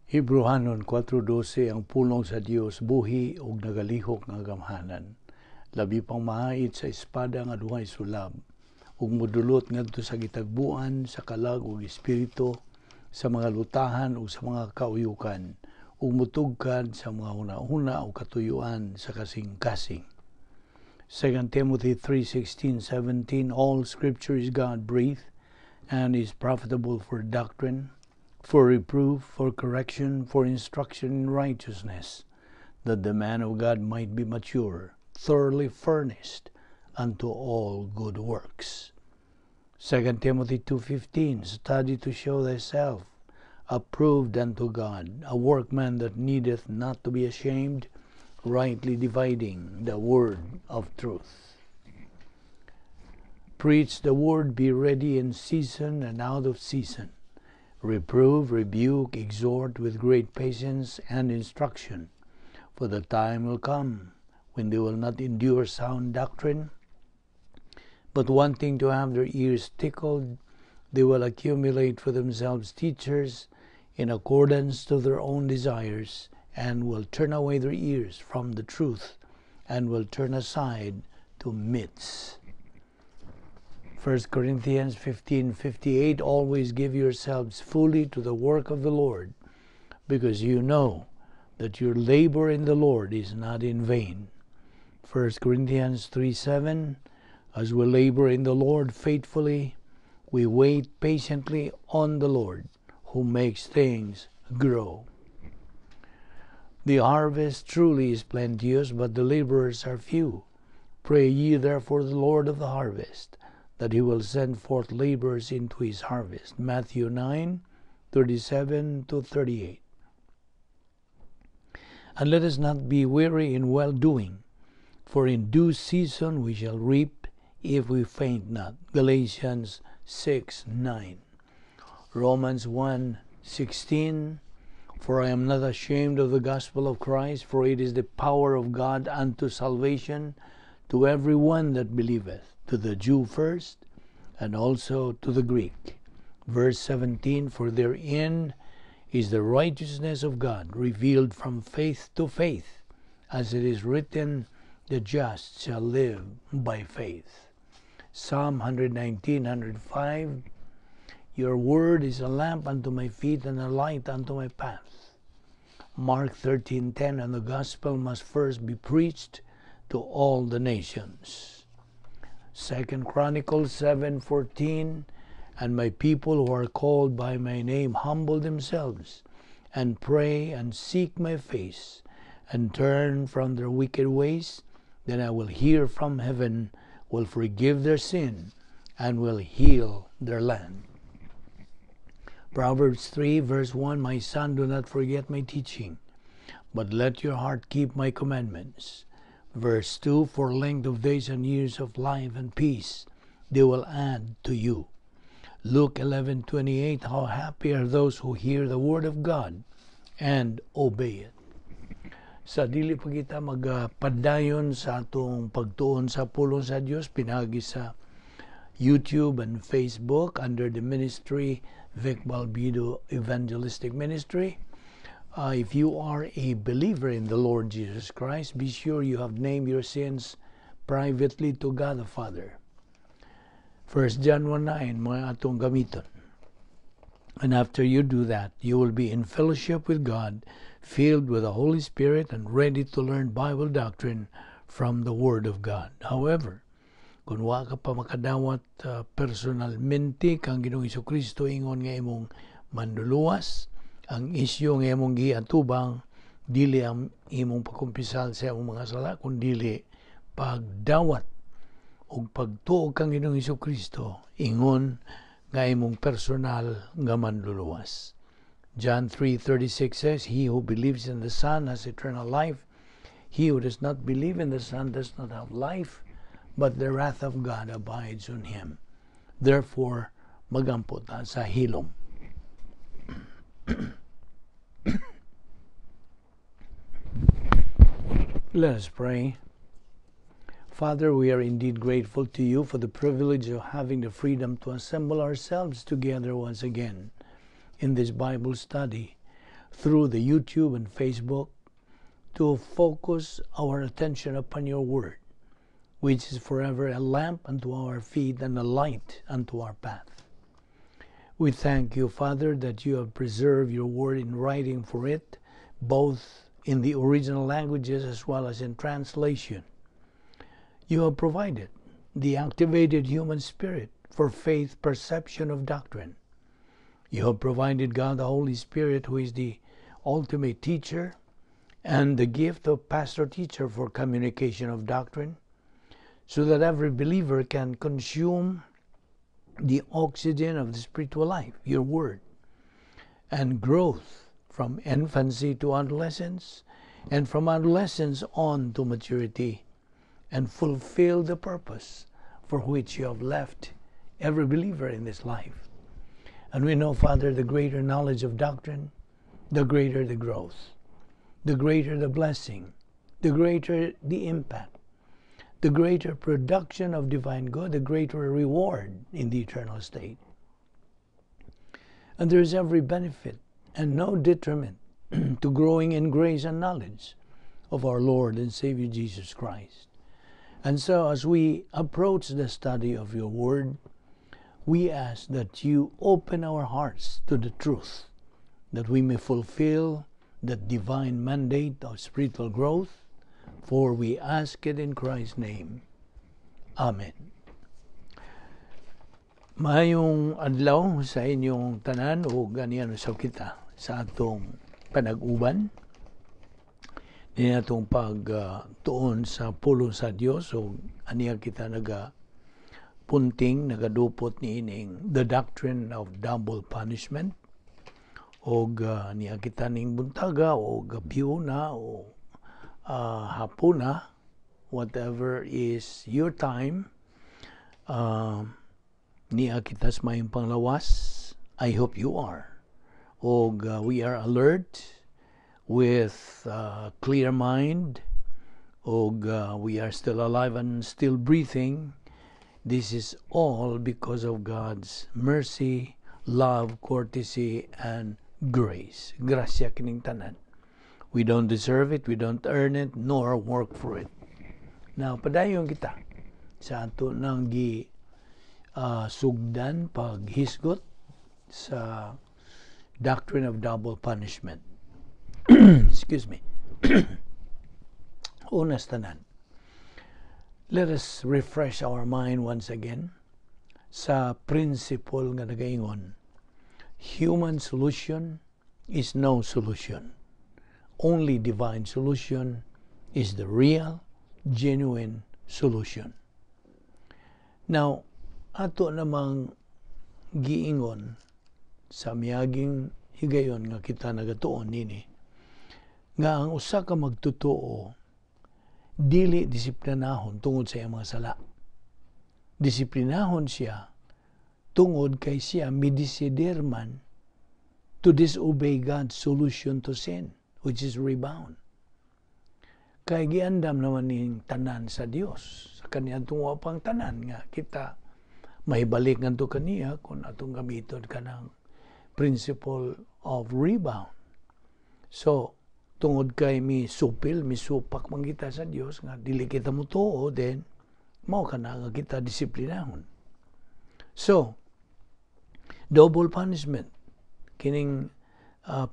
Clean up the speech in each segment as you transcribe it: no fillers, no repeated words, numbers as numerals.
Hebreohanon 4:12: Ang pulong sa Dios buhi ug nagalihok nga gamhanan, labi pang mahait sa espada nga duhay sulab, ug modulot ngadto sa gitagbuan sa kalag ug espiritu, sa mga lutahan ug sa mga kauyukan, ug mutugkad sa mga hunahuna ug katuyuan sa kasing-kasing. 2 Timothy 3:16-17: All scripture is God-breathed and is profitable for doctrine, for reproof, for correction, for instruction in righteousness, that the man of God might be mature, thoroughly furnished unto all good works. 2 Timothy 2:15: Study to show thyself approved unto God, a workman that needeth not to be ashamed, rightly dividing the word of truth. Preach the word, be ready in season and out of season. Reprove, rebuke, exhort with great patience and instruction. For the time will come when they will not endure sound doctrine, but wanting to have their ears tickled, they will accumulate for themselves teachers in accordance to their own desires, and will turn away their ears from the truth, and will turn aside to myths. 1 Corinthians 15:58: Always give yourselves fully to the work of the Lord, because you know that your labor in the Lord is not in vain. 1 Corinthians 3:7: As we labor in the Lord faithfully, we wait patiently on the Lord, who makes things grow. The harvest truly is plenteous, but the laborers are few. Pray ye therefore the Lord of the harvest that he will send forth laborers into his harvest. Matthew 9:37 to 38. And let us not be weary in well doing, for in due season we shall reap if we faint not. Galatians 6:9. Romans 1:16: For I am not ashamed of the gospel of Christ, for it is the power of God unto salvation to every one that believeth, to the Jew first, and also to the Greek. Verse 17: For therein is the righteousness of God revealed from faith to faith, as it is written, "The just shall live by faith." Psalm 119, 105: Your word is a lamp unto my feet and a light unto my path. Mark 13:10: And the gospel must first be preached to all the nations. Second Chronicles 7:14: And my people who are called by my name humble themselves and pray and seek my face and turn from their wicked ways, then I will hear from heaven, will forgive their sin, and will heal their land. Proverbs 3 verse 1: My son, do not forget my teaching, but let your heart keep my commandments. Verse 2: For length of days and years of life and peace they will add to you. Luke 11:28: How happy are those who hear the word of God and obey it. Sa dili pa kita magpadayon sa atong pagtuon sa pulong sa Dios pinaagi sa YouTube and Facebook under the ministry Vic Balbido Evangelistic Ministry. If you are a believer in the Lord Jesus Christ, be sure you have named your sins privately to God the Father. 1 John 1:9 mga atong gamiton. And after you do that, you will be in fellowship with God, filled with the Holy Spirit, and ready to learn Bible doctrine from the Word of God. However, kung wa ka pa makadawat personalmente kang Ginoong Kristo ingon nga imong manluluwas, ang isyu nga imong giatubang dili ang imong pagkumpisal sa imong mga sala, kundili pagdawat ug pagtuo kang Ginoong Kristo ingon nga imong personal nga manluluwas. John 3:36 says, "He who believes in the Son has eternal life. He who does not believe in the Son does not have life, but the wrath of God abides on him." Therefore, magampo ta sa hilom. Let us pray. Father, we are indeed grateful to you for the privilege of having the freedom to assemble ourselves together once again in this Bible study. through the YouTube and Facebook to focus our attention upon your word, which is forever a lamp unto our feet and a light unto our path. We thank you, Father, that you have preserved your word in writing for it, both in the original languages as well as in translation. You have provided the activated human spirit for faith perception of doctrine. You have provided God the Holy Spirit, who is the ultimate teacher, and the gift of pastor teacher for communication of doctrine, so that every believer can consume the oxygen of the spiritual life, your word, and growth from infancy to adolescence, and from adolescence on to maturity, and fulfill the purpose for which you have left every believer in this life. And we know, Father, the greater knowledge of doctrine, the greater the growth, the greater the blessing, the greater the impact, the greater production of divine good, the greater reward in the eternal state. And there is every benefit and no detriment to growing in grace and knowledge of our Lord and Savior Jesus Christ. And so, as we approach the study of your word, we ask that you open our hearts to the truth, that we may fulfill the divine mandate of spiritual growth, for we ask it in Christ's name. Amen. Maayong adlaw sa inyong tanan ug ganiyan usab kita sa atong panag-uban ni atong pagtuon sa pulong sa Dios ug aniya kita naga punting nagadupot ni ining the doctrine of double punishment og niya kita ning buntaga o gabiuna o hapuna, whatever is your time, niya kita sa mayong panglawas. I hope you are og we are alert with clear mind og we are still alive and still breathing. This is all because of God's mercy, love, courtesy and grace. Grasya kining tanan. We don't deserve it, we don't earn it, nor work for it. Now, padayon kita sa ato nang gi sugdan paghisgot sa doctrine of double punishment. Excuse me. Una sa tanan, let us refresh our mind once again sa principle nga nagaingon, human solution is no solution. Only divine solution is the real, genuine solution. Now, ato namang giingon sa miaging higayon nga kita nagatuon nini nga ang usa ka magtotoo dili disiplinahon tungod sa iyang mga sala. Disiplinahon siya tungod kay siya midesider man to disobey God's solution to sin, which is rebound. Kay giandam naman ning tanan sa Dios sa kaniya tungo pang tanan nga kita mahibalik ngadto kaniya kung atong gamiton kanang principle of rebound. So, tungod kay mi supil, mi supak man kita sa Dios nga dili kita motuo, then mao kana nga kita disiplinahon. So, double punishment kining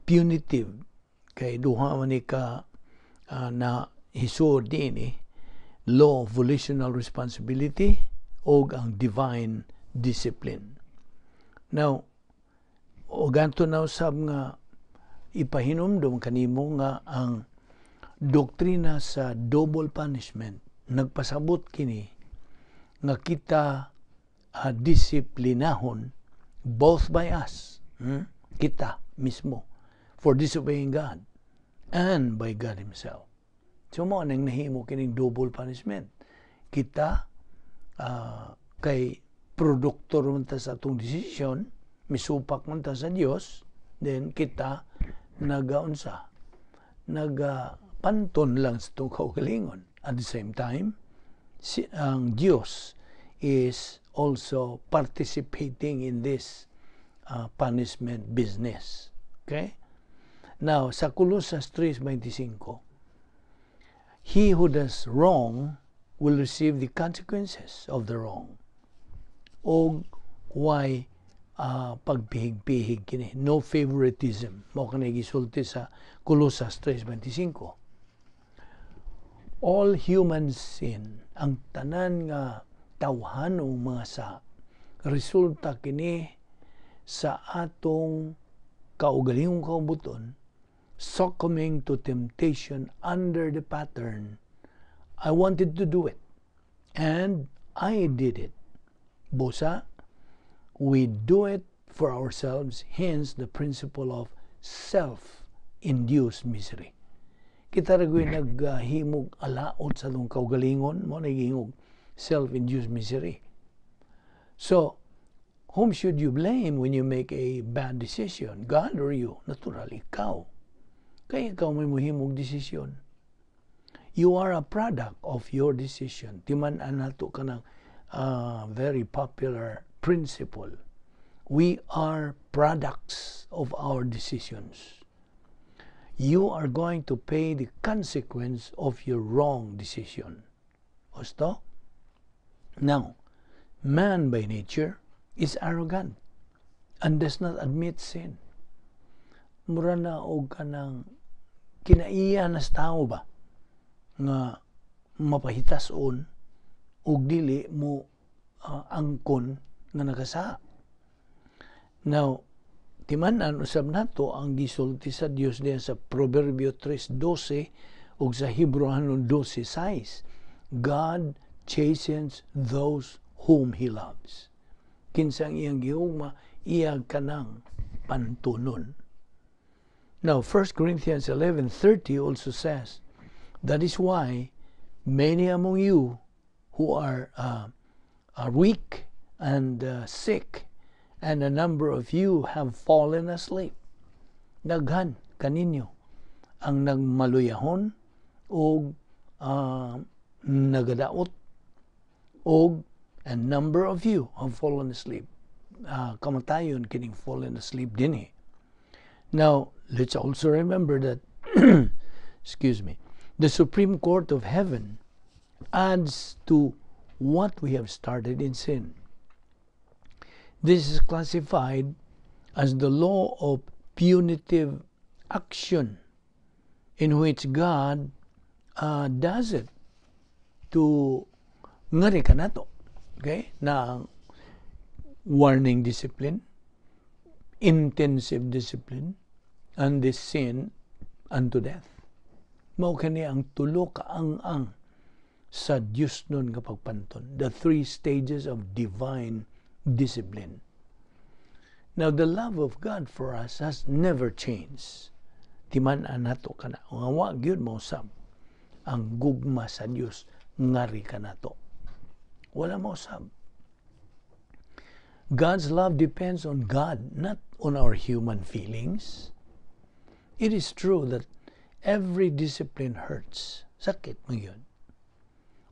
punitive kay duha man ni ka na hisod niini, law of volitional responsibility og ang divine discipline. Now, og ato na usab nga ipahinumdum kanimo nga ang doktrina sa double punishment nagpasabot kini nga kita disiplinahon both by us, kita mismo, for disobeying God and by God Himself. So mao nang nahimo kining double punishment. Kita kay produktor man ta sa atong desisyon, misupak man ta sa Dios, then kita nagaunsa, nagapanton lang sa itong kaugalingon. At the same time, ang Dios is also participating in this punishment business. Okay? Now, sa Colosas 3:25, he who does wrong will receive the consequences of the wrong. Og why pagpihig-pihig kini? No favoritism. Mao kani gisulti sa Colosas 3:25. All human sin, ang tanan nga tawhanong mga sa, resulta kini sa atong kaugalingong kaubuton succumbing to temptation under the pattern, "I wanted to do it and I did it." Busa, we do it for ourselves, hence the principle of self-induced misery. Kita ra gyud naghimog alaot sa atong kaugalingon, mao nagingog self-induced misery. So, whom should you blame when you make a bad decision? God or you? Natural, ikaw. Kay ikaw may muhimog desisyon. You are a product of your decision. Timan-an nato kanang very popular principle. We are products of our decisions. You are going to pay the consequence of your wrong decision. Husto? Now, man by nature is arrogant and does not admit sin. Mura na og kanang kinaiya na sa tao ba nga mapahitason og dili mo angkon nga nakasala. Now, timan-an usab nato ang gisulti sa Dios diyan sa Proverbio 3:12 ug sa Hebreohanon 12:6. God chastens those whom He loves. Kinsang iyang gihugma, iya kanang pantunon. Now, 1 Corinthians 11:30 also says, "That is why many among you who are weak and sick, and a number of you have fallen asleep." Daghan kaninyo ang nagmaluyahon og nagadaot og a number of you have fallen asleep. Kamatayon kining fallen asleep dinhi. Now, let's also remember that, excuse me, the Supreme Court of Heaven adds to what we have started in sin. This is classified as the law of punitive action, in which God does it to ngari kanato. Okay? Na warning discipline, intensive discipline, and this sin unto death. Mao kani ang tulo ka ang-ang sa Dios nun nga pagpanton. The three stages of divine discipline. Now, the love of God for us has never changed. Timan-an nato kana. Nga wa gyud mausab ang gugma sa Dios ngari kanato. Wala mausab. God's love depends on God, not on our human feelings. It is true that every discipline hurts. Sakit man gyud.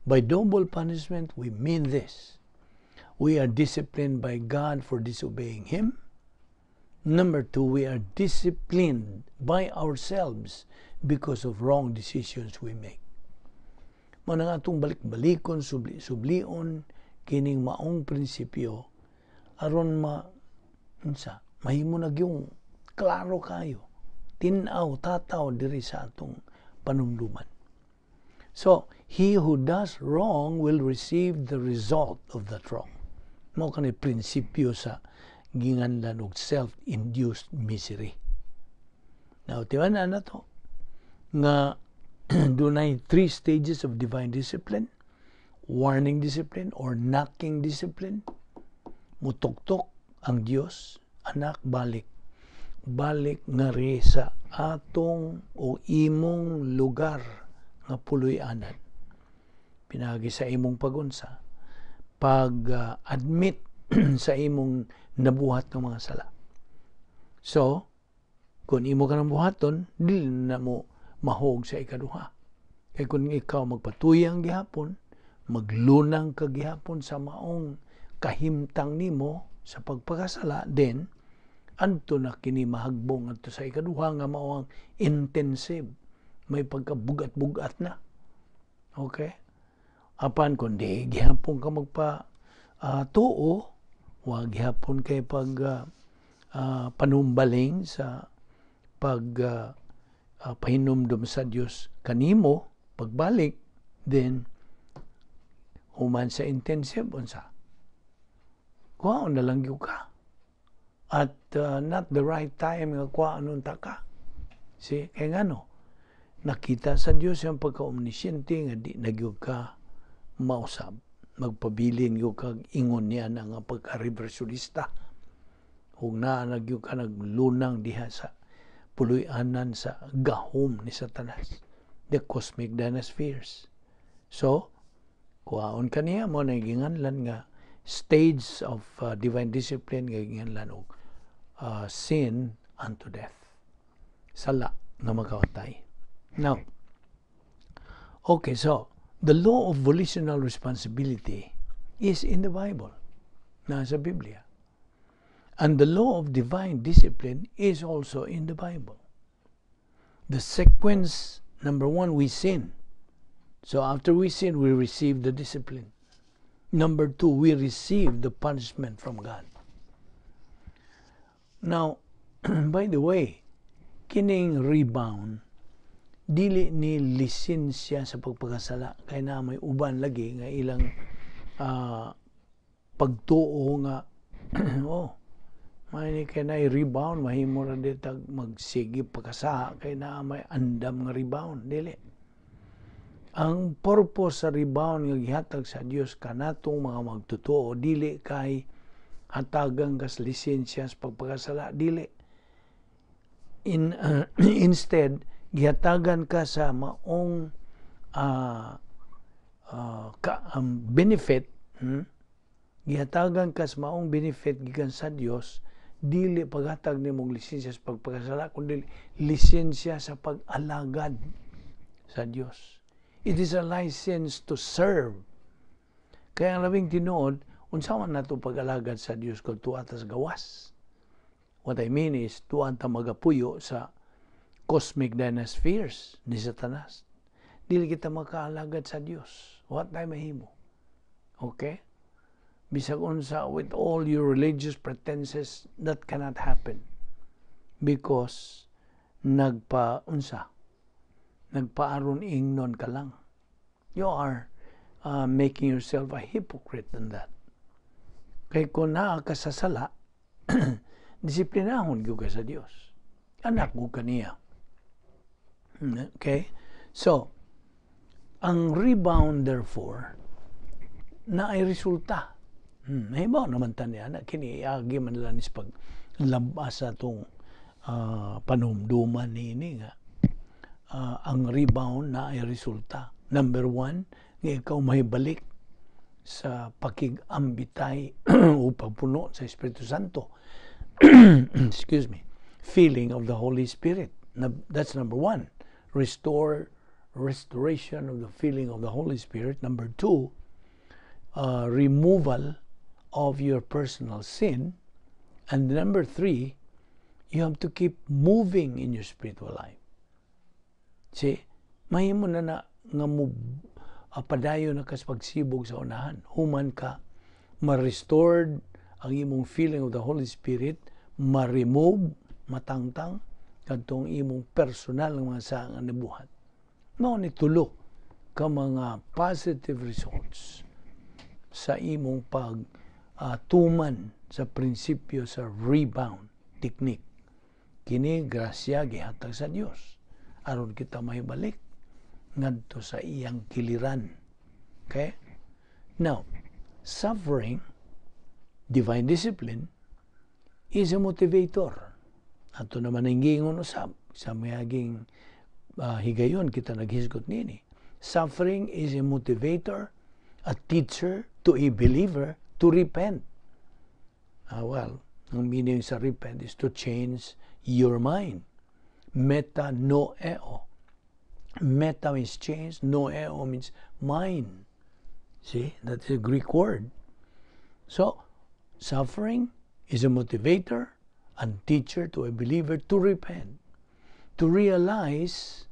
By double punishment, we mean this. We are disciplined by God for disobeying Him. Number two, we are disciplined by ourselves because of wrong decisions we make. Mao na atong balik-balikon, subli, sublion, kining maong prinsipyo, aron ma, unsa, mahimo na gyung klaro kayo, tinaw, tataw diri sa atong panumduman. So, he who does wrong will receive the result of that wrong. Mao kani prinsipyo sa ginganlan og self-induced misery. Now, timan-an nato nga dunay three stages of divine discipline: warning discipline or knocking discipline. Mutuktok ang Dios, "Anak, balik. Balik ngari sa atong o imong lugar nga puloy-anan." Pinagi sa imong pagunsa, pag-admit sa imong nabuhat ng mga sala. So, kung imo ka ng buhaton, dili na mo mahog sa ikaduha. Kay kung ikaw magpatuyang gihapon, maglunang ka gihapon sa maong kahimtang nimo sa pagpakasala, then Adto na kini mahagbong adto sa ikaduha nga mao ang intensive. May pagkabugat-bugat na. Okay? Apan kung di gihapon ka magpa tuo, wa gihapon kay pag panumbaling sa pag pahinumdum sa Dios kanimo pagbalik, then human sa intensive, unsa, kuhaon na lang gyud ka at not the right time nga kuhaon unta ka. See, kay ngano, nakita sa Dios ang pagka-omnisciente nga di na gyud ka mausab, magpabilin gyud kag ingon niya na nga pagka-reversionista ug naa na gyud ka naglunang diha sa puloy-anan sa gahom ni Satanas, the cosmic dynaspheres. So kuhaon ka niya. Mao na ginganlan nga stage of divine discipline nga ginganlan og sin unto death, sala nga makamatay. Now, okay, so the law of volitional responsibility is in the Bible, nasa Biblia. And the law of divine discipline is also in the Bible. The sequence, number one, we sin. So after we sin, we receive the discipline. Number two, we receive the punishment from God. Now, by the way, kining rebound, dili ni lisensya sa pagpakasala, kay na may uban lagi nga ilang pagtuo nga, oh, may kay na rebound, mahimo ra ditag magsige pagkasaha kay na may andam nga rebound. Dili. Ang purpose sa rebound nga gihatag sa Dios kanatong mga magtotoo, dili kay hatagan kas lisensya sa pagpakasala, dili. In instead gihatagan ka sa maong benefit, Gihatagan ka sa maong benefit gikan sa Dios, dili paghatag nimong lisensya sa pagpakasala, kundi lisensya sa pag-alagad sa Dios. It is a license to serve. Kaya ang labing tinuod, unsa man nato pag-alagad sa Dios kung tuwa ta sa gawas? What I mean is, tuwa ta magapuyo sa cosmic dynaspheres ni Satanas. Dili kita makaalagad sa Dios. Wa tay mahimo. Okay? Bisag unsa, with all your religious pretenses, that cannot happen. Because nagpa unsa, nagpaaron ingnon ka lang. You are making yourself a hypocrite in that. Kay kung naa ka sa sala, disiplinahon gyud ka sa Dios. Anak gyud ka niya. Okay? So, ang rebound therefore, na ay resulta. Nahibaw naman ta niya na kini agi man lang is pag labas sa atong panumduman niini nga ang rebound na ay resulta. Number one, nga ikaw mahibalik sa pakig-ambitay o pagpuno sa Espiritu Santo. Excuse me. Filling of the Holy Spirit. That's number one. Restore, restoration of the filling of the Holy Spirit. Number two, removal of your personal sin. And number three, you have to keep moving in your spiritual life. See? Mahimo na na nga mo padayon na kas pagsibog sa unahan. Human ka ma-restored ang imong filling of the Holy Spirit, ma-remove, matangtang kadtong imong personal nga mga sala nga nabuhat. Mao ni tulo ka mga positive results sa imong pag tuman sa prinsipyo sa rebound technique. Kini grasya gihatag sa Dios aron kita mahibalik ngadto sa iyang kiliran. Okay? Now, suffering, divine discipline, is a motivator. Ato naman ang giingon usab sa mayaging higayon kita naghisgot nini. Suffering is a motivator, a teacher to a believer to repent. Well, ang meaning sa repent is to change your mind. Meta noeo. Meta means change, noeo means mind. See, that's a Greek word. So, suffering is a motivator, And teacher to a believer to repent, to realize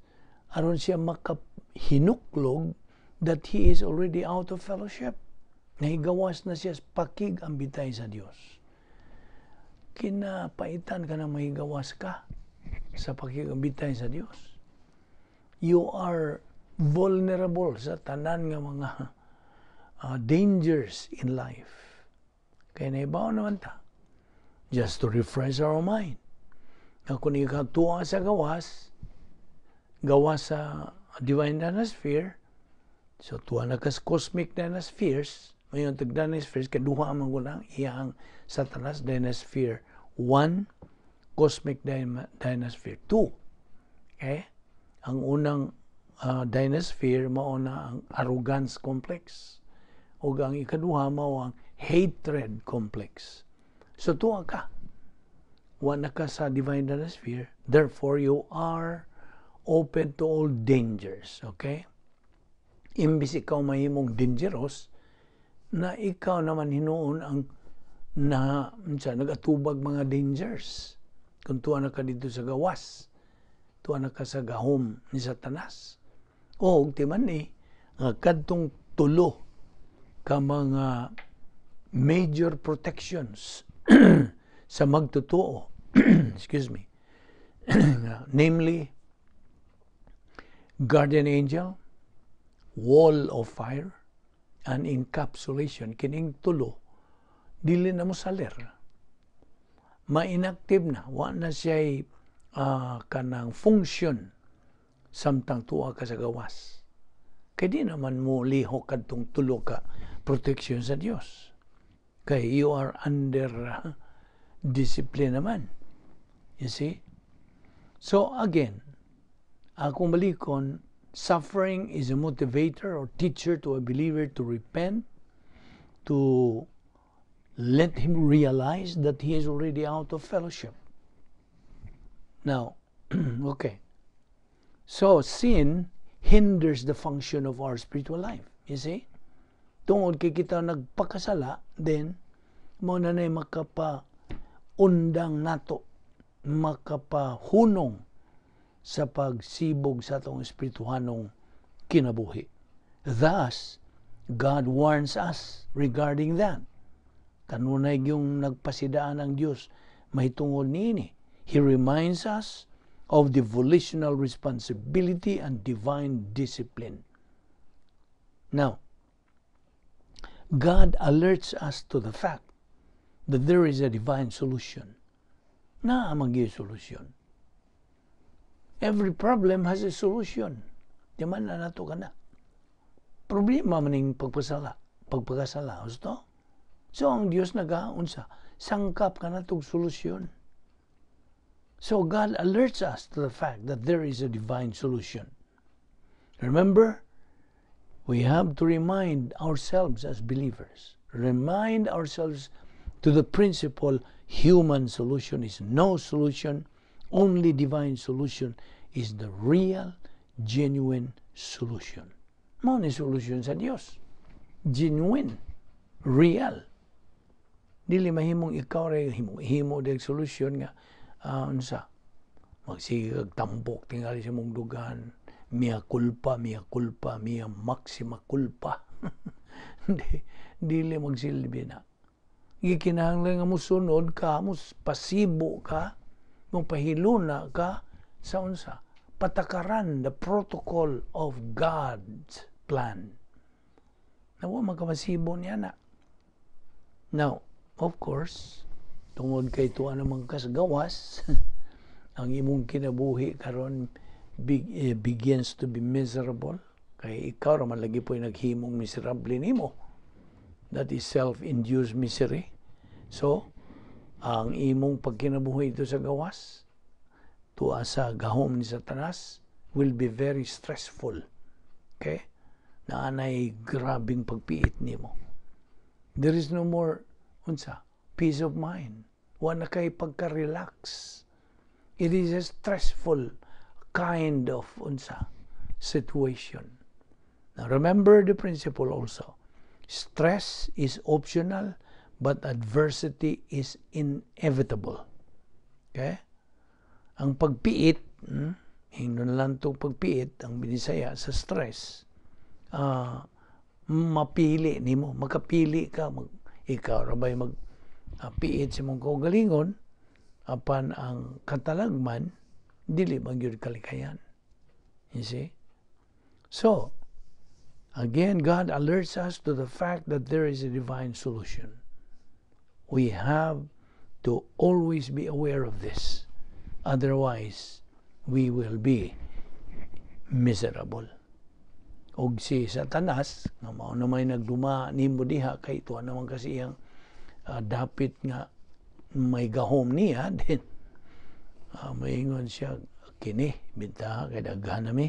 aron siya makahinuklog that he is already out of fellowship. Nahigawas na siya sa pakig-ambitay sa Dios. Kinapaitan ka na mahigawas ka sa pakig-ambitay sa Dios. You are vulnerable sa tanan nga mga dangers in life. Kaya naibaw naman ta. Just to refresh our mind. Nga kung ikaw tuwa sa gawas, gawas sa divine dynasphere, so tuwa na kas cosmic dynaspheres, mayon tag dynaspheres, kaduha man ko lang iyang Satanas, dynasphere 1, cosmic dynasphere 2. Okay? Ang unang dynasphere mao na ang arrogance complex ug ang ikaduha mao ang hatred complex. So tuwa ka. Wa na ka sa divine dynasphere. Therefore, you are open to all dangers. Okay? Imbis ikaw mahimong dangerous, na ikaw naman hinuon ang na unsa nagatubag mga dangers. Kung tuwa na ka dito sa gawas, tuwa na ka sa gahom ni Satanas. O timan ni nga kadtong tulo ka mga major protections sa magtotoo, excuse me, namely guardian angel, wall of fire, and encapsulation, kining tulo dili na mo saler, ma-inactive na, wa na siya kanang function samtang tuwa ka sa gawas, kay di naman mo lihok kadtong tulo ka protection sa Dios, kay you are under discipline naman, you see. So again, akong balikon, suffering is a motivator or teacher to a believer to repent, to let him realize that he is already out of fellowship. Now, okay. So, sin hinders the function of our spiritual life. You see? Tungod kay kita nagpakasala, then, mo na na makapa-undang nato, makapahunong sa pagsibog sa atong espirituhanong kinabuhi. Thus, God warns us regarding that. Kanunay yung nagpasidaan ang Diyos mahitungod niini. He reminds us of the volitional responsibility and divine discipline. Now, God alerts us to the fact that there is a divine solution. Naa man solusyon. Every problem has a solution. Di man na nato ka na. Problema maning pagpasala, pagpakasala, gusto? So ang Dios nagaunsa, sangkap ka na tog solusyon. So God alerts us to the fact that there is a divine solution. Remember, we have to remind ourselves as believers, remind ourselves to the principle: human solution is no solution, only divine solution is the real, genuine solution. Mao ni solusyon sa Dios. Genuine, real. Dili mahimong ikaw ray himo himo og solusyon nga unsa magsige kag tambok tingali sa mong dugan, mea culpa, mea culpa, mea maxima culpa. Di, dili magsilbi na. Gikinahanglan nga mosunod ka, mo pasibo ka, mo pahiluna ka sa unsa patakaran, the protocol of God's plan. Nawa magkamasibo niya na. Now, of course, tungod kay tuwa naman kas gawas, ang imong kinabuhi karon begins to be miserable. Kay ikaw ra man lagi po'y naghimong miserable nimo. That is self-induced misery. So, ang imong pagkinabuhi ito sa gawas, tuwa sa gahom ni Satanas, will be very stressful. Okay? Naanay grabing pagpiit nimo. There is no more unsa peace of mind. Wa na kay pagka-relax. It is a stressful kind of unsa situation. Now remember the principle also. Stress is optional, but adversity is inevitable. Okay? Ang pagpiit, ingnon lang itong pagpiit, ang Binisaya sa stress, mapili nimo, makapili ka, ikaw rabay mag piit sa imong kaugalingon, apan ang katalagman, dili man gyud kalikayan. You see? So, again, God alerts us to the fact that there is a divine solution. We have to always be aware of this. Otherwise, we will be miserable. Og si Satanas, nga mao na may nagduma nimo diha kay tuwa naman kasi iyang dapit nga may gahom niya, then maingon siya, "Kini bintaha kay daghan nami."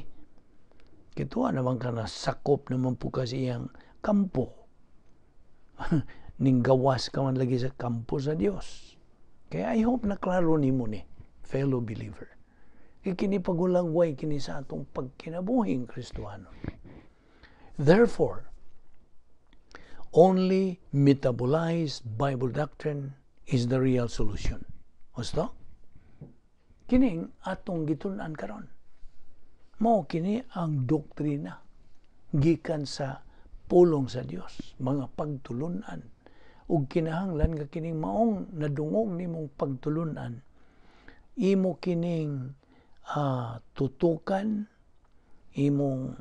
Kay tuwa naman ka na sakop naman po kasi iyang kampo. Ning gawas ka man lagi sa kampo sa Dios. Kaya I hope na klaro nimo ni, fellow believer. Kay kini pagulagway kini sa atong pagkinabuhing Kristohano. Therefore, only metabolized Bible doctrine is the real solution. Gusto? Kining atong gitun-an karon. Mao kini ang doktrina gikan sa pulong sa Dios, mga pagtulunan, ug kinahanglan nga kining maong nadungog nimong pagtulunan, imo kining tutukan, imong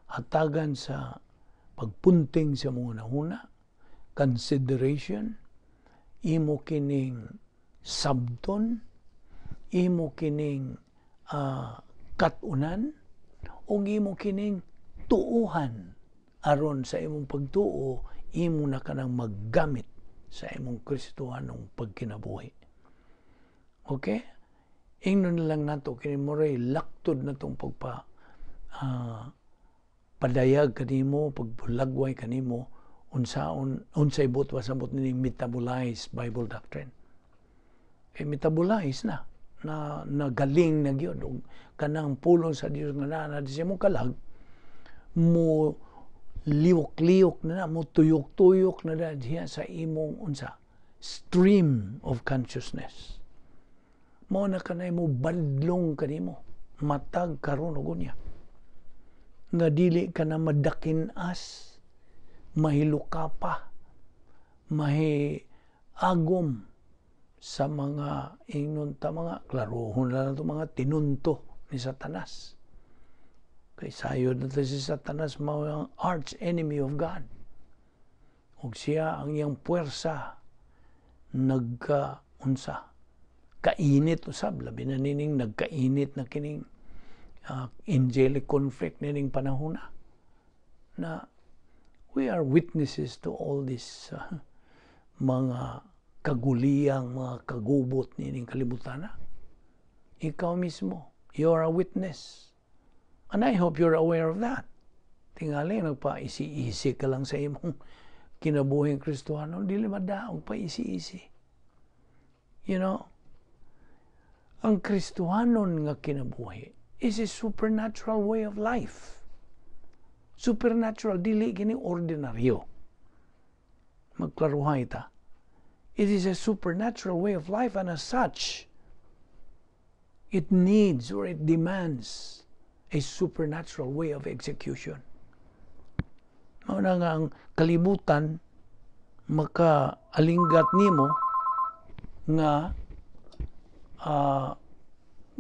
hatagan sa pagpunting sa mga hunahuna, consideration, imo kining sabton, imo kining katunan, ug imo kining tuuhan aron sa imong pagtuo, imo na kanang maggamit sa imong Kristohanong pagkinabuhi. Okay? Ingnon na lang nato kini, moray laktod na tong pagpa padayag kanimo, pagbulagway kanimo unsaon unsay buot pasabot ni metabolized Bible doctrine. Kay metabolize na na nagaling na gyud og kanang pulong sa Dios nga naa na sa imong kalag, mo liwok-liyok na na, mo tuyok-tuyok na na diya sa imong unsa, stream of consciousness. Mao na kanay mo badlong kanimo matag karon ug unya nga dili ka na madakin-as, mahiluka pa, mahiagom sa mga ingnon ta, mga klarohon na to, mga tinunto ni Satanas. Kay sayod na si Satanas mao ang arch enemy of God. Ug siya, ang iyang puwersa nagka unsa, kainit usab, labi na nining nagkainit na kining angelic conflict nining panahon na na we are witnesses to all this mga kaguliyang, mga kagubot nining kalibutan na. Ikaw mismo, you're a witness. And I hope you're aware of that. Tingali, nagpa-isi-isi ka lang sa imong kinabuhing Kristohano, dili madaog pa isi-isi. Ang Kristohanon nga kinabuhi is a supernatural way of life. Supernatural, dili kini ordinaryo. Magklaruhay ta. It is a supernatural way of life, and as such, it needs or it demands a supernatural way of execution. Mao na nga ang kalibutan makaalinggat nimo nga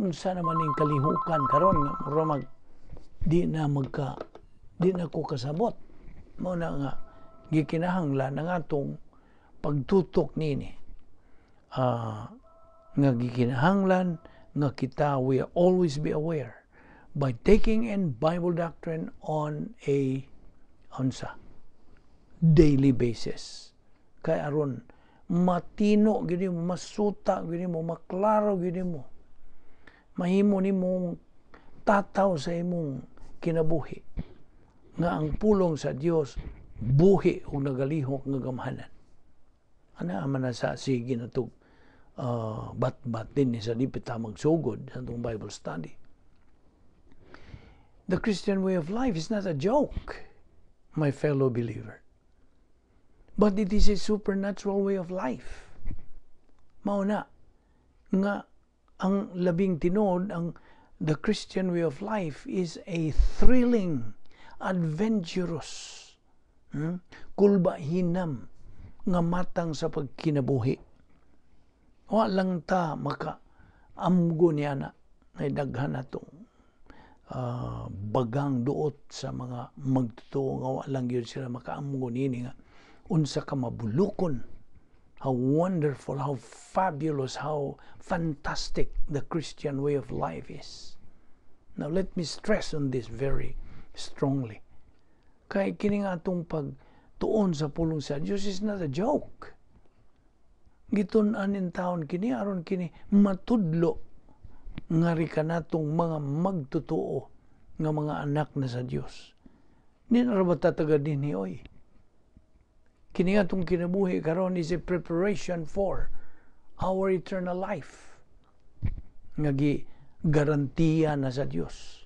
unsa naman ning kalihukan karon nga mura mag di na magka di na ko kasabot. Mao na nga gikinahanglan ang atong pagtutok nini, nga gikinahanglan nga kita, we always be aware by taking in Bible doctrine on a unsa, daily basis, kay aron matino gyud mo, masuta gyud mo, maklaro gyud mo, mahimo nimong tataw sa imong kinabuhi nga ang pulong sa Dios buhi ug nagalihok nga gamhanan. Ana man na sa sige na tug bat-bat din ni sa dipit ta magsugod sa atong Bible study. The Christian way of life is not a joke, my fellow believer, but it is a supernatural way of life. Mao na. Nga ang labing tinuod, ang the Christian way of life is a thrilling, adventurous, kulba hinam nga matang sa pagkinabuhi. Wa lang ta maka amgo niya na ay daghan natong bagang duot sa mga magtotoo nga wa lang gyud sila makaamgo nini nga unsa ka mabulukon, how wonderful, how fabulous, how fantastic the Christian way of life is. Now let me stress on this very strongly. Kay kini nga atong pagtuon sa pulong sa Dios is not a joke. Gitun-an in taon kini aron kini matudlo ngari kanatong mga magtotoo nga mga anak na sa Dios. Di na ra ba tataga dinhi oy? Kini atong kinabuhi karon is a preparation for our eternal life nga gi garantiya na sa Dios.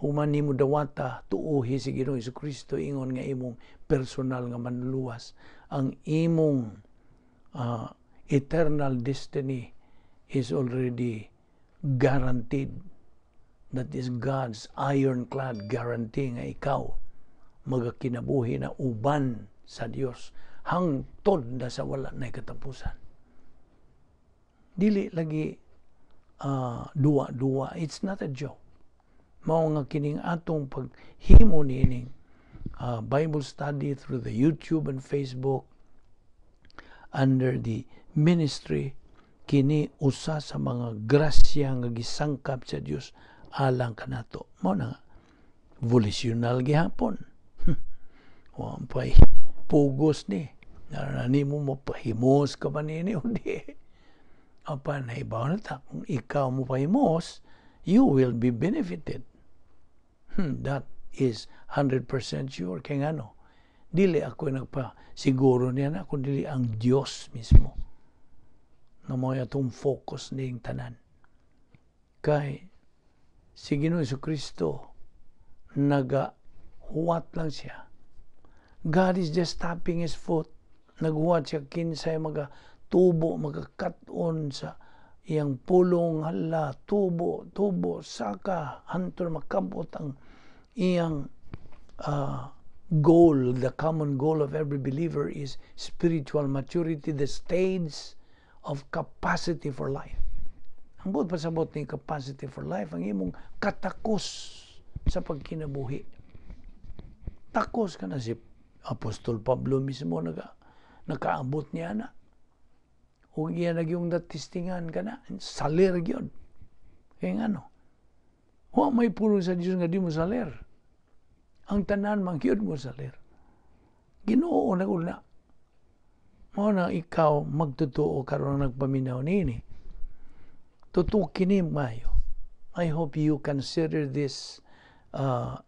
Human nimo dawata, tuohi si Ginoong Kristo ingon nga imong personal nga manluluwas, ang imong eternal destiny is already guaranteed. That is God's ironclad guarantee nga ikaw magakinabuhi na uban sa Dios hangtod na sa wala na katapusan. Dili lagi duwa-duwa. It's not a joke. Mao nga kining atong paghimo niining Bible study through the YouTube and Facebook under the ministry, kini usa sa mga grasya nga gisangkap sa Dios alang kanato. Mao na nga volitional gihapon. Wa pay pugos ni na nimo mapahimos ka ba nini o di. Apan nahibaw na ta, kung ikaw mo pahimos, you will be benefited. That is 100% sure. Kaya ngano, dili ako nagpa siguro niya na, kung dili ang Dios mismo nga mao atong focus ning tanan. Kay si Ginoo Kristo naga huwat lang siya. God is just tapping His foot. Naghuwat siya kinsay maga tubo, magakat-on sa iyang pulong. Hala, tubo, tubo, saka hantod makabot ang iyang goal. The common goal of every believer is spiritual maturity, the stage of capacity for life. Ang buot pasabot ni capacity for life, ang imong katakos sa pagkinabuhi. Takos ka na. Si Apostol Pablo mismo nakaabot niya na. Ug iya nagyung natistingan ka na, salir gyud. Kaya ngano? Wa may pulong sa Dios nga di mo salir. Ang tanan man gyud mo salir. Ginoo na una. Mao na ikaw magtotoo karon nagpaminaw nini. Totoo kini mayo. I hope you consider this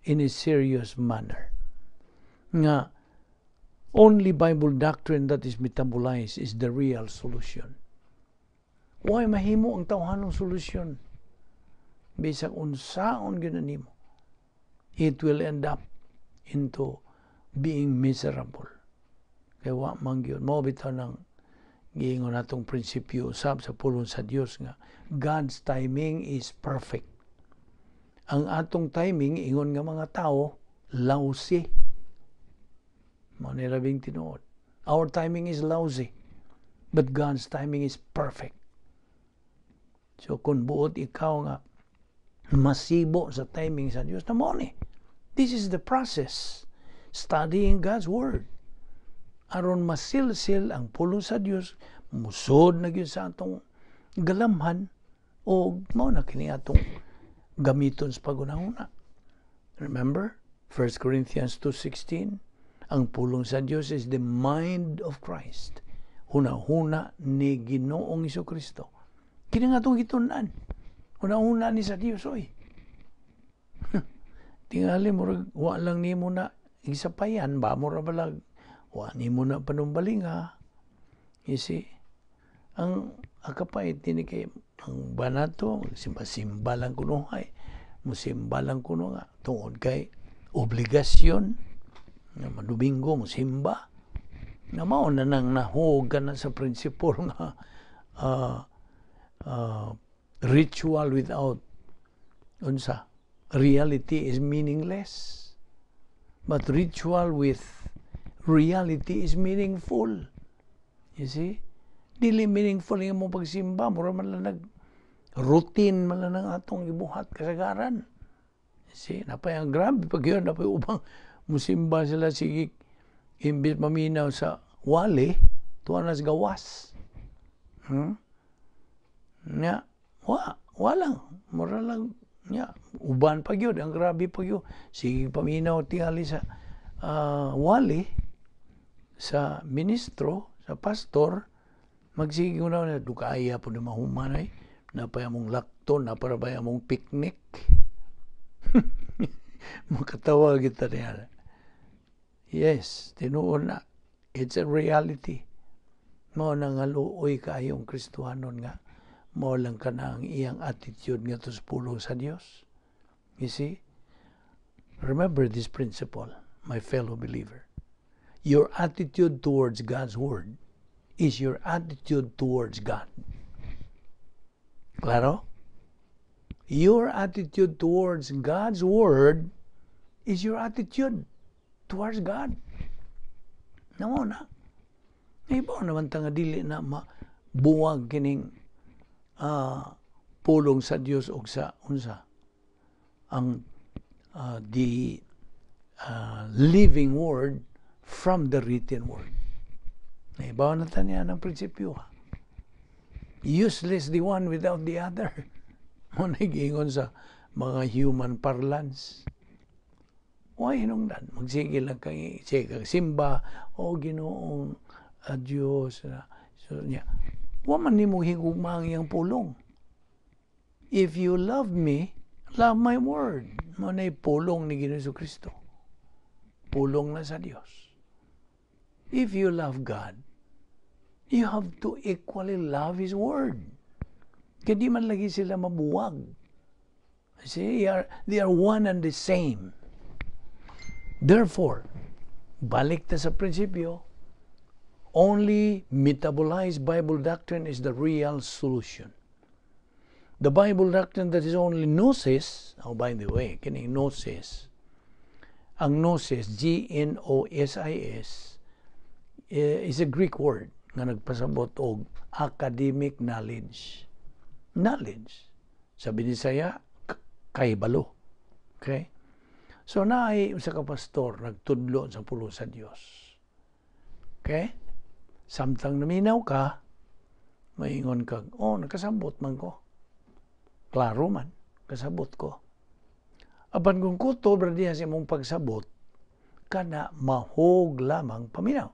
in a serious manner. Nga only Bible doctrine that is metabolized is the real solution. Why mahimo ang tawhanong solusyon? Bisag unsaon gyud nimo, it will end up into being miserable. Kay wa man gyud mao bitaw nang giingon natong prinsipyo usab sa pulong sa Dios nga God's timing is perfect. Ang atong timing ingon nga mga tao, lousy. Mao ni labing tinuod. Our timing is lousy, but God's timing is perfect. So kung buot ikaw nga masibo sa timing sa Dios, na mao ni. This is the process. Studying God's Word. Aron masilsil ang pulong sa Dios, musod na gyud sa atong galamhan o mao na kini atong gamiton sa pagunahuna. Remember, 1 Corinthians 2:16, ang pulong sa Dios is the mind of Christ. Huna-huna ni Ginoong Kristo. Kini nga atong gitun-an. Huna-huna ni sa Dios oy. Tingali mo wa lang nimo na isapayan ba mo ra balag wa nimo na panumbalinga. You see? Ang akapait dinhi kay ang banato simba-simba lang kunuhay. Musimba lang kuno nga tungod kay obligasyon nga Domingo musimba nga mao na nang nahug na sa principle nga Ritual without unsa, reality is meaningless. But ritual with reality is meaningful. You see? Dili meaningful nga mo pagsimba, mura man lang nag routine man lang ang atong ibuhat kasagaran. You see? Napay ang grabe pag yun, napay ubang musimba sila, sige, imbis maminaw sa wali, tuwa na sa gawas. Nya, wa lang, mura lang, nya, uban pa gyud, ang grabe pa gyud. Sige paminaw tingali sa wali, sa ministro, sa pastor, magsige ko na, dukaya po na mahuman ay, napay among lakton, naparabay among picnic. Makatawa kita niya. Yes, tinuod na. It's a reality. Mao na nga luoy kaayong Kristohanon nga mao lang kana ang iyang attitude nga sa pulong sa Dios. You see? Remember this principle, my fellow believer. Your attitude towards God's Word is your attitude towards God. Klaro? Your attitude towards God's Word is your attitude towards God. Namo na. Ibaw naman ta nga dili na mabuwag kining pulong sa Dios og sa unsa ang the living word from the written word. Naibaw na ta niya ng prinsipyo. Ha? Useless the one without the other. Mo giingon sa mga human parlance. Why hinungdan? Magsige lang kay sige kag simba o Ginoong Dios. So niya, wa man nimo higugma ang iyang pulong. If you love me, love my word. Mo na pulong ni Ginoong Kristo. Pulong na sa Dios. If you love God, you have to equally love His word. Kaya di man lagi sila mabuwag. See, they are one and the same. Therefore, balik ta sa prinsipyo, only metabolized Bible doctrine is the real solution. The Bible doctrine that is only gnosis, oh, by the way, kining gnosis, ang gnosis, Gnosis, is a Greek word nga nagpasabot og academic knowledge. Knowledge. Sa Binisaya, kahibalo. Okay? So naay usa ka pastor nagtudlo sa pulong sa Dios. Okay? Samtang naminaw ka, maingon ka, "Oh, nakasabot man ko. Klaro man, kasabot ko." Apan kung kutob ra diha sa imong pagsabot, kana mahog lamang paminaw.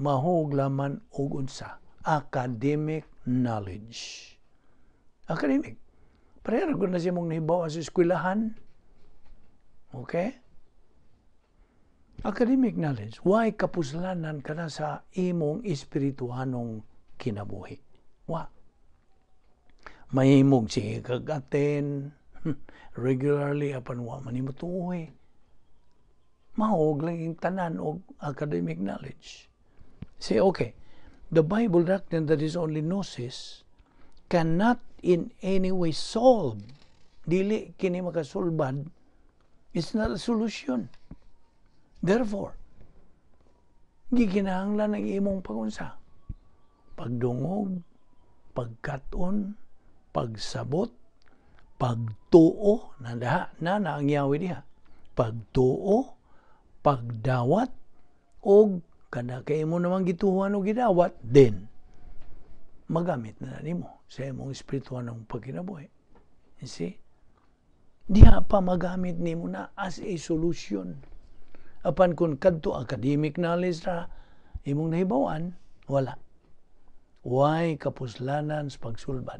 Mahog lamang og unsa? Academic knowledge. Academic. Pareha ra na siya mong nahibaw sa eskwelahan. Okay? Academic knowledge. Why kapuslanan ka na sa imong espirituhanong kinabuhi? Wa. Mahimog sige kag attend regularly apan wa man nimo tuohi. Mahog lang yung tanan og academic knowledge. Say, okay, the Bible doctrine that is only gnosis cannot in any way solve. Dili kini makasulbad. It's not a solution. Therefore, gikinahanglan ang imong pagunsa. Pagdungog, pagkaton, pagsabot, pagtuo, na na, na ang yawi diha. Pagtuo, pagdawat, og kada kay imo namang gituhan o gidawat, then magamit na nimo sa imong espiritual ng pagkinabuhi. You see? Diha pa magamit nimo na as a solution. Apan kung kadto academic knowledge ra imong nahibawan, wala. Why kapuslanan sa pagsulbad?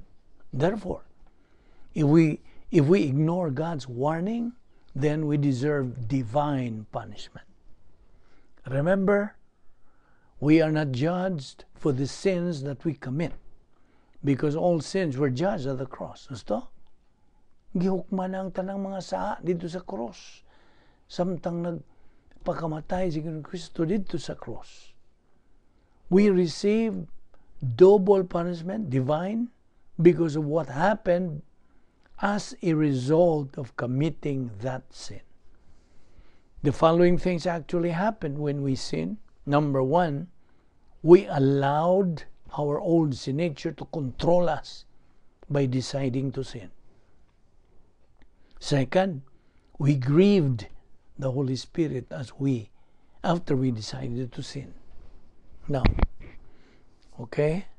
Therefore, if we ignore God's warning, then we deserve divine punishment. Remember, we are not judged for the sins that we commit because all sins were judged at the cross. Gusto? Gihukman ang tanang mga saa dito sa cross. Samtang nagpakamatay si Kristo dito sa cross. We receive double punishment, divine, Because of what happened as a result of committing that sin. The following things actually happen when we sin. Number one, we allowed our old sin nature to control us by deciding to sin. Second, we grieved the Holy Spirit as we after we decided to sin. Now, okay?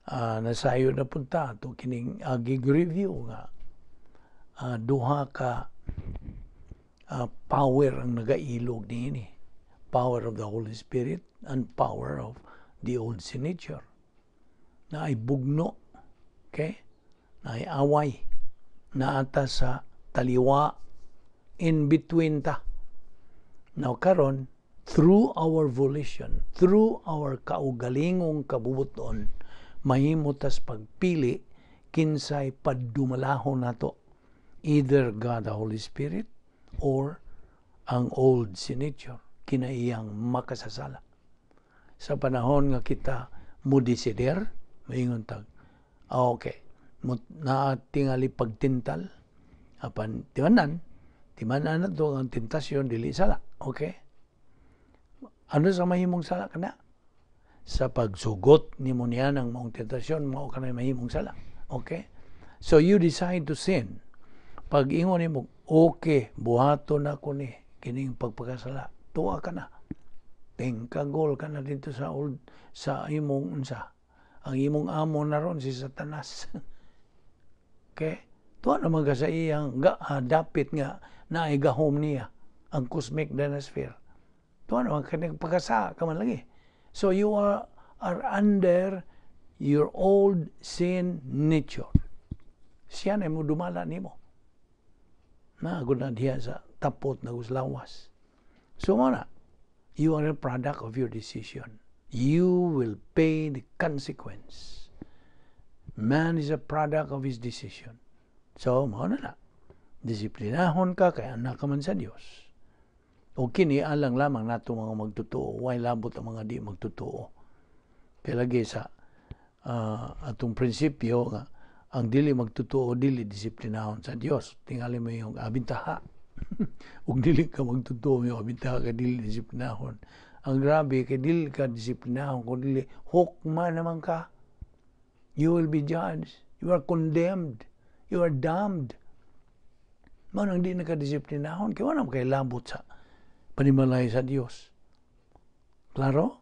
Nasayo na punta ato kining agig review nga duha ka power ang nagailog niini. Power of the Holy Spirit and power of the old sin nature. Naay bugno, okay? Naay away, naata sa taliwa, in between ta. Now karon, through our volition, through our kaugalingong kabubuton, mahimo tas pagpili kinsay padumalahon nato, either God the Holy Spirit or ang old sin nature, kinaiyang makasasala. Sa panahon nga kita mo desider, maingon tag, ah, okay, mo, naa tingali pagtintal, apan timanan, timanan na to ang tentasyon dili sala, okay? Ano sa mahimong sala kana? Sa pagsugot nimo niya ng maong tentasyon, mao ka na mahimong sala. Okay? So you decide to sin. Pag ingon nimo, "Okay, buhaton nako ni kining pagpakasala," tuwa ka na. Tingkagol ka na dito sa old, sa imong unsa. Ang imong amo na ron si Satanas. Okay? Tuwa naman ka sa iyang dapit nga naay gahom niya ang cosmic dynasphere. Tuwa naman ka, nagpakasa ka man lagi. So you are under your old sin nature. Siya na mo dumala nimo. Na na diya sa tapot na lawas. So mo na, you are a product of your decision. You will pay the consequence. Man is a product of his decision. So, mao na na. Disiplinahon ka kay anak ka man sa Dios. O kini alang lamang nato mga magtotoo, way labot ang mga di magtotoo. Kay lagi sa atong prinsipyo nga ang dili magtotoo dili disiplinahon sa Dios. Tingali mo yung abintaha. Ug dili ka magtotoo, yung abintaha ka dili disiplinahon. Ang grabe kay dili ka disiplinahon kung dili hukma naman ka. You will be judged. You are condemned. You are damned. Mao nang di nakadisiplinahon kay wala kay labot sa panimalay sa Dios. Klaro?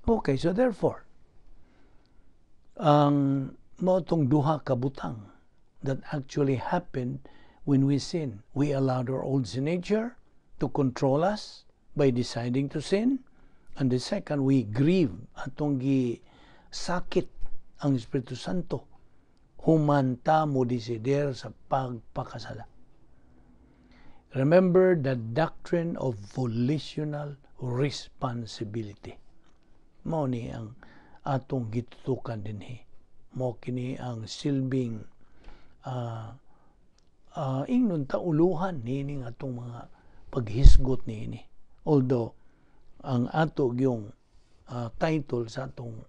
Okay, so therefore, ang mao tong duha ka butang that actually happened when we sin. We allowed our old sin nature to control us by deciding to sin. And the second, we grieve, atong gi sakit ang Espiritu Santo human ta mo desider sa pagpakasala. Remember the doctrine of volitional responsibility. Mao ni ang atong gitutukan dinhi. Mao kini ang silbing ingnon ta uluhan niining atong mga paghisgot niini. Although ang ato yung title sa atong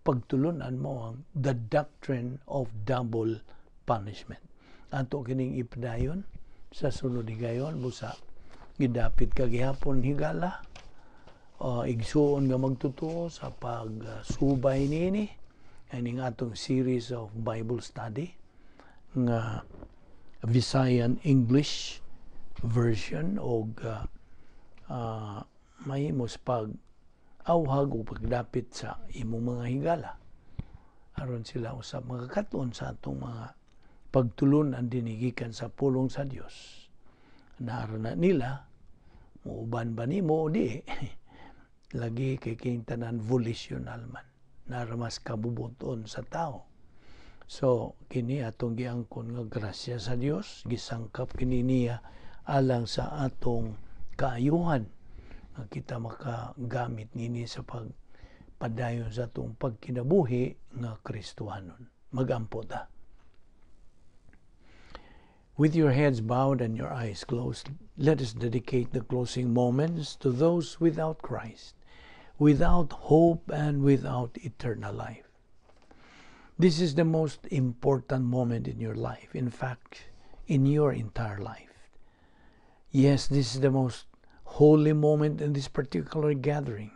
pagtulunan mo ang The Doctrine of Double Punishment. Ato kining ipadayon sa sunod higayon busa gidapit ka gihapon, higala, igsuon nga magtotoo sa pagsubay niini ining atong series of Bible study nga Visayan English version og mahimo sa pag awhag o pagdapit sa imong mga higala aron sila usab makakaton sa atong mga pagtulunan dinhi gikan sa pulong sa Dios. Naara na nila, muuban ba nimo o di, lagi kay kining tanan volitional man, nara mas kabubuton sa tao. So kini atong giangkon nga grasya sa Dios, gisangkap kini niya alang sa atong kaayuhan nga kita makagamit nini sa pagpadayon sa atong pagkinabuhi nga Kristohanon. Magampo ta. With your heads bowed and your eyes closed, let us dedicate the closing moments to those without Christ, without hope and without eternal life. This is the most important moment in your life. In fact, in your entire life. Yes, this is the most holy moment in this particular gathering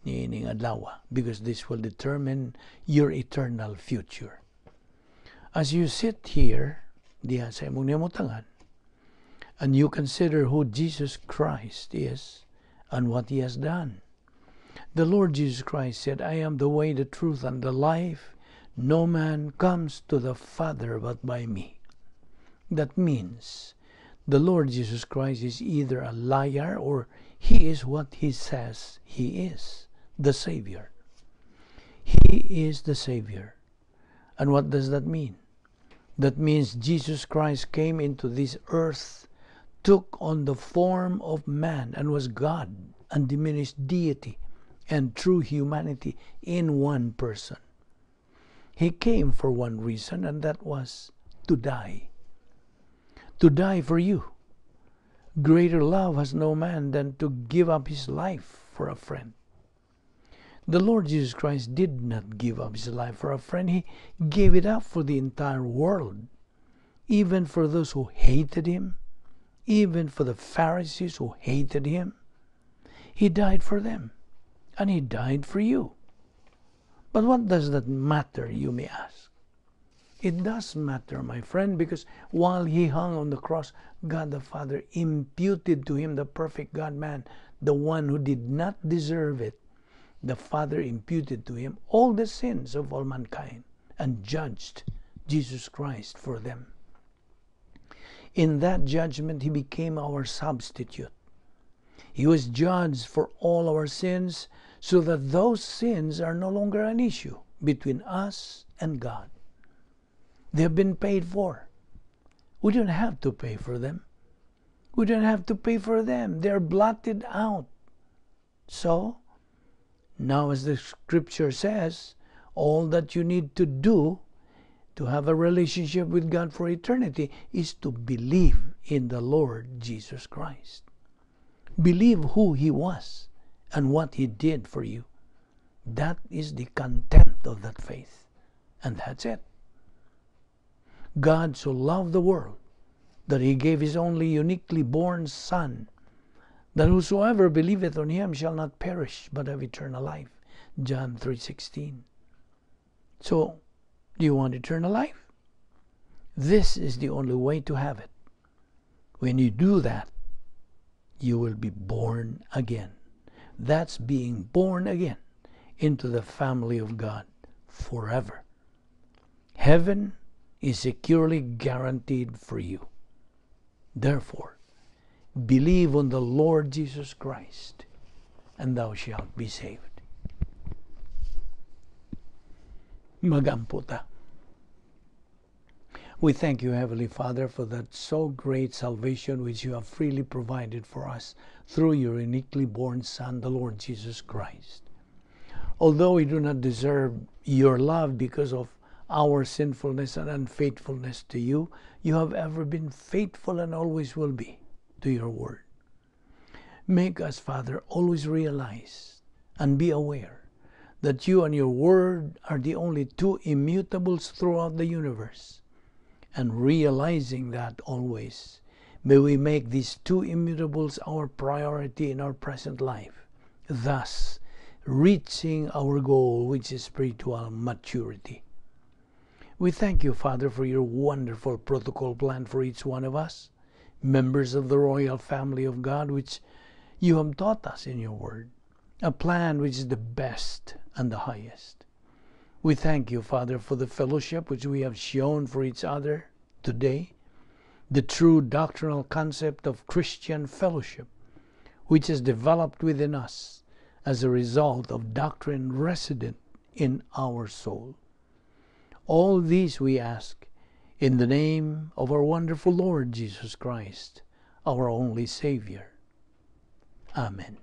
niining adlaw, because this will determine your eternal future. As you sit here, diha sa imong nahimutangan, and you consider who Jesus Christ is and what He has done. The Lord Jesus Christ said, "I am the way, the truth, and the life. No man comes to the Father but by me." That means the Lord Jesus Christ is either a liar or He is what He says He is, the Savior. He is the Savior. And what does that mean? That means Jesus Christ came into this earth, took on the form of man, and was God, undiminished deity, and true humanity in one person. He came for one reason, and that was to die. To die for you. Greater love has no man than to give up his life for a friend. The Lord Jesus Christ did not give up his life for a friend. He gave it up for the entire world, even for those who hated him, even for the Pharisees who hated him. He died for them, and he died for you. But what does that matter, you may ask? It does matter, my friend, because while he hung on the cross, God the Father imputed to him, the perfect God man, the one who did not deserve it. The Father imputed to him all the sins of all mankind and judged Jesus Christ for them. In that judgment, he became our substitute. He was judged for all our sins so that those sins are no longer an issue between us and God. They have been paid for. We don't have to pay for them. We don't have to pay for them. They're blotted out. So, now, as the scripture says, all that you need to do to have a relationship with God for eternity is to believe in the Lord Jesus Christ. Believe who He was and what He did for you. That is the content of that faith. And that's it. God so loved the world that He gave His only uniquely born Son, that whosoever believeth on Him shall not perish but have eternal life. John 3:16. So, do you want eternal life? This is the only way to have it. When you do that, you will be born again. That's being born again into the family of God forever. Heaven is securely guaranteed for you. Therefore, believe on the Lord Jesus Christ, and thou shalt be saved. Magampo ta. We thank you, Heavenly Father, for that so great salvation which you have freely provided for us through your uniquely born Son, the Lord Jesus Christ. Although we do not deserve your love because of our sinfulness and unfaithfulness to you, you have ever been faithful and always will be to your word. Make us, Father, always realize and be aware that you and your word are the only two immutables throughout the universe. And realizing that always, may we make these two immutables our priority in our present life, thus reaching our goal, which is spiritual maturity. We thank you, Father, for your wonderful protocol plan for each one of us, members of the royal family of God, which you have taught us in your word, a plan which is the best and the highest. We thank you, Father, for the fellowship which we have shown for each other today, the true doctrinal concept of Christian fellowship, which has developed within us as a result of doctrine resident in our soul. All these we ask in the name of our wonderful Lord Jesus Christ, our only Savior. Amen.